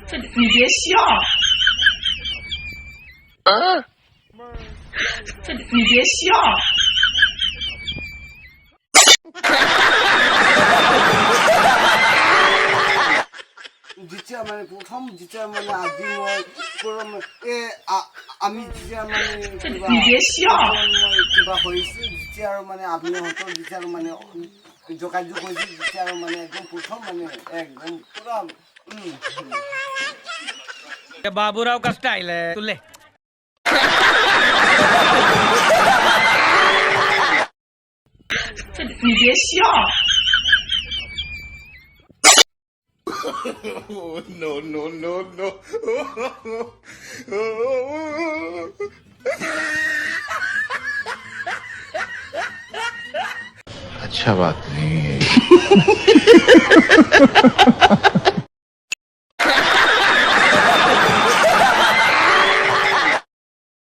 这你别笑。这你别笑。যেতিয়া মানে প্ৰথম যেতিয়া মানে আজি মই আমি যেতিয়া মানে কিবা你别笑。 মই কিবা হৈছিল, যেতিয়া আৰু মানে আমিহঁতৰ যেতিয়া আৰু মানে যোগাযোগ হৈছিল, যেতিয়া আৰু মানে একদম প্ৰথম মানে একদম পুৰা बाबूराव का स्टाइल है, तू ले। 这你别笑。 No, no, no, no. अच्छा बात नहीं है।